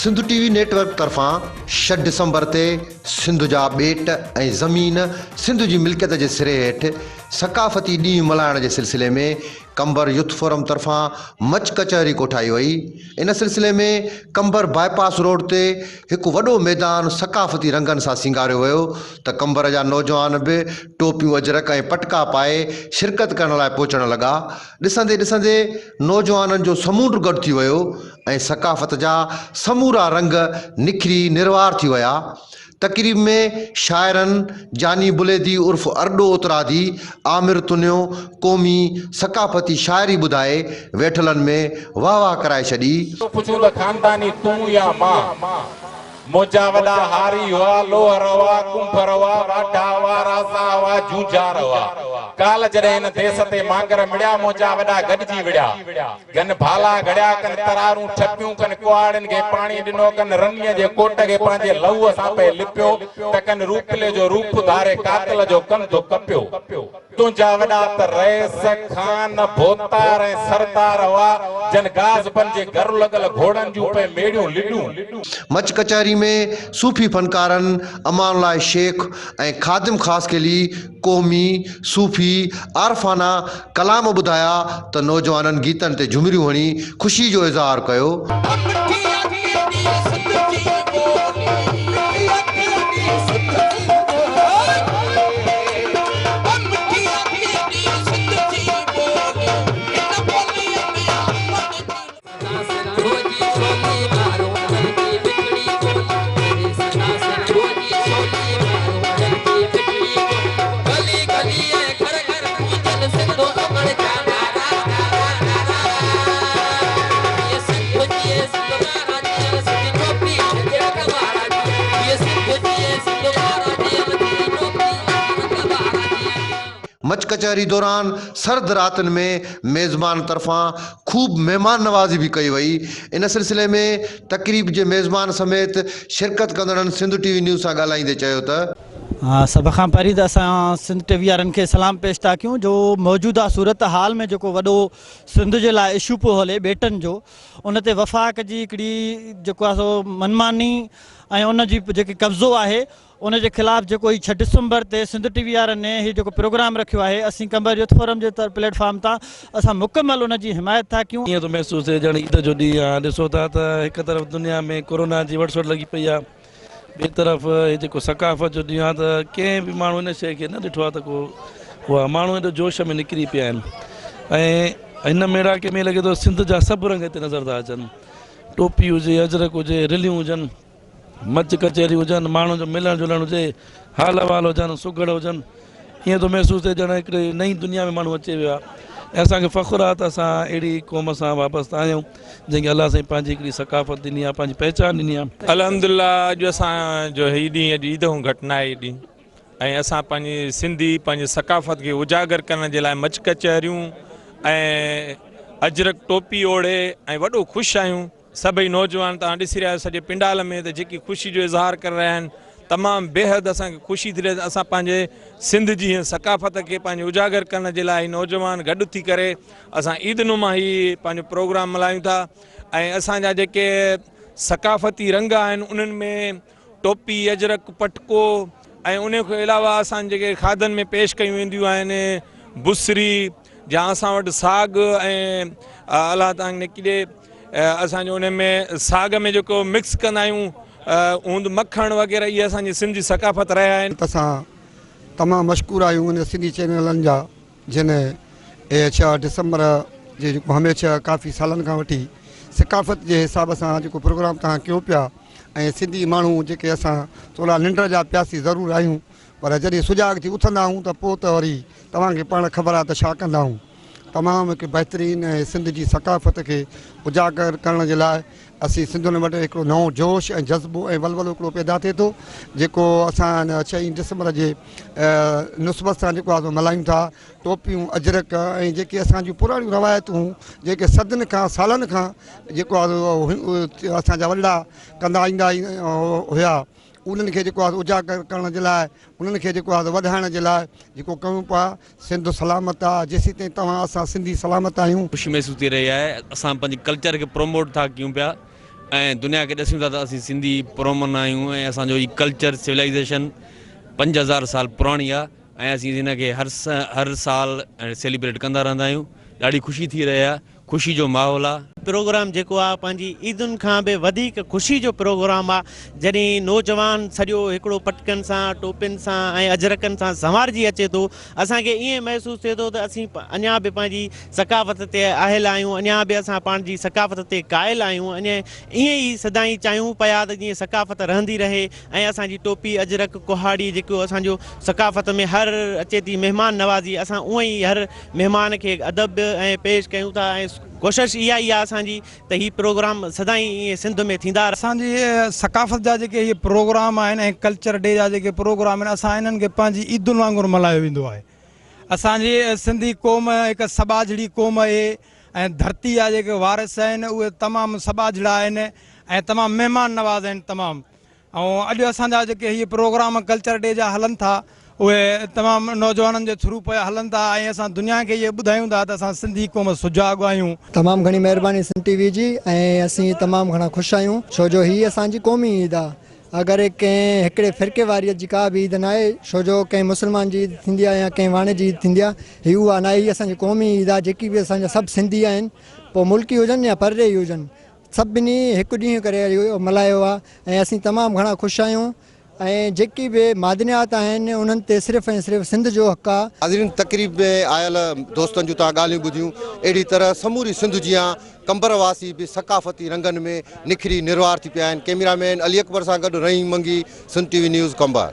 سنڌ ٽي V net work طرفان ڇهه ڊسمبر تي سنڌ جا ٻيٽ ۽ زمين سنڌ جي ملڪيت جي سري هيٺ ثقافتي ڏينهن ملهائڻ جي سلسلي ۾ قمبر يوٿ فورم طرفان مچ ڪچهري ڪوٺائي وئي. ان سلسلي ۾ قمبر باء پاس روڊ تي هڪ وڏو ميدان ثقافتي رنگن سان سينگاريو ويو ته قمبر جا نوجوان به ٽوپيون اجرڪ ۽ پٽڪا پائي شرڪت ڪرڻ لاء پهچڻ لڳا. ڏسندي ڏسندي نوجوانن جو سمونڊ گڏ ٿي ويو ۽ ثقافت جا سمورا رنگ نکري نروار ٿي ويا. تقريب ۾ شاعرن جاني بليدي عرف ارڏو اترادي، عامر تنيو قومي ثقافتي شاعري ٻڌائي ويٺلن ۾ واهه واهه ڪرائي ڇڏي. تون پڇون ته خانداني تون يا مان؟ منهنجا وڏا هاري هئا، لوهر هئا، ڪنڀر هئا، واڍا هئا، رازا هئا، جونجهار هئا. ڪالهه جڏهن هن ديس تي مانگر مڙيا، منهنجا وڏا گڏجي وڙهيا. ڪن ڀالا گهڙيا، ڪن ترارون ٺپيون، ڪن ڪهاڙين کي پاڻي ڏنو، ڪن رنيء جي ڪوٽ کي پنهنجي لهوء سان پئي لپيو ته ڪن روپلي جو روپ ڌاري قاتل جو ڪنڌ ڪپيو. تنهنجا وڏا ته رئيس، خان، ڀوتار ۽ سردار هئا، جن غاضبن جي گر لڳل گهوڙن جون پئي ميڙيون لڏيون. مچ ڪچهري ۾ صوفي فنڪارن امان الله شيخ ۽ خادم خاصخيلي قومي، صوفي، عارفانه ڪلام ٻڌايا ته نوجوانن گيتن تي جهمريون هڻي خوشي جو اظهار ڪيو. مچ ڪچهري دوران سرد راتين ۾ ميزبان طرفان خوب مهمان نوازي به ڪئي وئي. ان سلسلي ۾ تقريب جي ميزبان سميت شرڪت ڪندڙن سنڌ ٽي وي نيوز سان ڳالهائيندي چيو ته. سڀ کان پهرين ته اسان سنڌ ٽي وي وارن کي سلام پيش ٿا ڪيون جو موجوده صورتحال ۾ جيڪو وڏو سنڌ جي لاء اشو پيو هلي ٻيٽن جو ان تي وفاق جي هڪڙي جيڪو آهي سو منماني ۽ ان جي جيڪي قبضو آهي ان جي خلاف جيڪو هي ڇهه ڊسمبر تي سنڌ ٽي وي وارن هي جيڪو پروگرام رکيو آهي اسين قمبر يوٿ فورم جي پليٽ فارم تان اسان مڪمل ان جي حمايت ٿا ڪيون. ائين ٿو محسوس ٿئي ڄڻ عيد جو ڏينهن آ. ڏسو ٿا ته هڪ طرف دنيا ۾ ڪورونا جي وٺ سوٽ لڳي پئي آ ٻئي طرف هي جيڪو ثقافت جو ڏينهن آ ته ڪنهن به ماڻهو ان شيء کي نه ڏٺو آ ته ڪو اها ماڻهو ايڏو جوش ۾ نڪري پيا آهن ۽ هن ميڙاڪي ۾ لڳي ٿو سنڌ جا سڀ رنگ هتي نظر ٿا اچن ٽوپي هجي اجرڪ هجي رليون هجن. مچ ڪچهريون هجن، ماڻهن جو ملڻ جلڻ هجي، حال احوال هجن، سگهڙ هجن، ائين ٿو محسوس ٿئي ڄڻ هڪڙي نئين دنيا ۾ ماڻهو اچي ويو آهي ۽ اسان کي فخر آهي ته اسان اهڙي قوم سان وابسته آهيون جنهن کي الله سائين پنهنجي هڪڙي ثقافت ڏني آهي، پنهنجي پهچان ڏني آهي. الحمدلله اڄ اسان جو هي ڏينهن اڄ عيد کان گهٽ ناهي هي ڏينهن ۽ اسان پنهنجي سنڌي پنهنجي ثقافت کي اجاگر ڪرڻ جي لاء مچ ڪچهريون ۽ اجرڪ ٽوپي اوڙهي ۽ وڏو خوش آهيون. سڀئي نوجوان توهان ڏسي رهيا آهيو سڄي پنڊال ۾ ته جيڪي خوشي جو اظهار ڪري رهيا آهن تمام بيحد اسان کي خوشي ٿي رهي ته اسان پنهنجي سنڌ جي هن ثقافت کي پنهنجي اجاگر ڪرڻ جي لاء هي نوجوان گڏ ٿي ڪري اسان عيد نما هي پنهنجو پروگرام ملهايون ٿا ۽ اسان جا جيڪي ثقافتي رنگ آهن انهن ۾ ٽوپي، اجرڪ، پٽڪو ۽ انهي کان علاوه اسان جيڪي کاڌن ۾ پيش ڪيون وينديون آهن بصري يا اسان وٽ ساڳ ۽ الله تان نڪي ڏي اسان جو انهي ۾ ساڳ ۾ جيڪو مڪس ڪندا آهيون هوند مکڻ وغيره اهي اسان جي سنڌ جي ثقافت رهيا آهن. اسان تمام مشڪور آهيون انهي سنڌي چينلن جا جن اهي ڇهه ڊسمبر جي جيڪو هميشه ڪافي سالن کان وٺي ثقافت جي حساب سان جيڪو پروگرام توهان ڪيو پيا ۽ سنڌي ماڻهو جيڪي اسان ٿورا ننڊ جا پياسي ضرور آهيون پر جڏهن سجاڳ ٿي اٿندا آهيون ته پوء ته وري توهان کي پاڻ خبر آهي ته ڇا ڪندا آهيون. تمام هڪ بهترين ۽ سنڌ جي ثقافت کي اجاگر ڪرڻ جي لاء اسين سنڌين وٽ هڪڙو نئون جوش ۽ جذبو ۽ ولولو هڪڙو پيدا ٿئي ٿو جيڪو اسان هن ڇهين ڊسمبر جي نسبت سان جيڪو آهي سو ملهايون ٿا. ٽوپيون، اجرڪ ۽ جيڪي اسان جون پراڻيون روايتون جيڪي صدين کان سالن کان جيڪو آهي اسان جا وڏڙا ڪندا ايندا هيا انهن کي جيڪو آهي اجاگر ڪرڻ جي لاء انهن کي جيڪو آهي وڌائڻ جي لاء جيڪو ڪيون پيا سنڌ سلامت آهي جيسين تائين توهان اسان سنڌي سلامت آهيون. خوشي محسوس ٿي رهي آهي اسان پنهنجي ڪلچر کي پروموٽ ٿا ڪيون پيا. ۽ دنيا کي ڏسيون ٿا ته اسين سنڌي پرامن آهيون ۽ اسان جو هي ڪلچر سولائيزيشن 5000 سال پراڻي آهي ۽ اسين هن کي هر هر سال سيليبريٽ ڪندا رهندا آهيون ڏاڍي خوشي ٿي رهي آهي خوشي جو ماحول آهي. پروگرام جيڪو آ پنهنجي عيدن کان به وڌيڪ خوشي جو پروگرام آ جڏهن نوجوان سڄو هڪڙو پٽڪن سان ٽوپين سان ۽ اجرڪن سان سنوارجي اچي ٿو اسان کي ائين محسوس ٿئي ٿو ته اسين اڃا به پنهنجي ثقافت تي آهل آهيون، اڃا به اسان پنهنجي ثقافت تي قائل آهيون، اڃا ائين ئي سدائين چاهيون پيا ته جيئن ثقافت رهندي رهي ۽ اسان جي ٽوپي، اجرڪ، ڪهاڙي جيڪو اسان جو ثقافت ۾ هر اچي ٿي مهمان نوازي اسان اونئن ئي هر مهمان کي ادب ۽ پيش ڪيون ٿا ۽ ڪوشش اها ئي آهي اسان جي ته هي پروگرام سدائين ائين سنڌ ۾ ٿيندا رهن. اسان جي ثقافت جا جيڪي هي پروگرام آهن ۽ ڪلچر ڊي جا جيڪي پروگرام آهن اسان انهن کي پنهنجي عيدن وانگر ملهايو ويندو آهي. اسان جي سنڌي قوم هڪ سٻاجهڙي قوم اهي ۽ ڌرتي جا جيڪي وارث آهن اهي تمام سٻاجهڙا آهن ۽ تمام مهمان نواز آهن تمام ۽ اڄ اسان جا جيڪي هي پروگرام ڪلچر ڊي جا هلن ٿا اهي تمام نوجوانن جي ٿرو پيا هلن ٿا ۽ اسان دنيا کي اهي ٻڌايون ٿا ته اسان سنڌي قوم سجاڳ آهيون. تمام گهڻي مهرباني سنڌ ٽي وي جي ۽ اسين تمام گهڻا خوش آهيون ڇو جو هي اسان جي قومي عيد آ اگر ڪنهن هڪڙي فرقي واريت جي ڪا به عيد ناهي ڇو جو ڪنهن مسلمان جي عيد ٿيندي آ يا ڪنهن واڻي جي عيد ٿيندي آ هي اها ناهي هي اسان جي قومي عيد آ جيڪي به اسان جا سڀ سنڌي آهن پوء ملڪي هجن يا پرڏيهي هجن سڀني هڪ ڏينهن ڪري اهو ملهايو آ ۽ اسين تمام گهڻا خوش آهيون ۽ جيڪي به معدنيات آهن انهن تي صرف ۽ صرف سنڌ جو حق آ. حاضرين تقريب ۾ آيل دوستن جون توهان ڳالهيون ٻڌيون اهڙي طرح سموري سنڌ جيان قمبر واسي به ثقافتي رنگن ۾ نکري نروار ٿي پيا آهن ڪئميرا مين علي اڪبر سان گڏ Rahim Mangi Sindh T V news Qambar.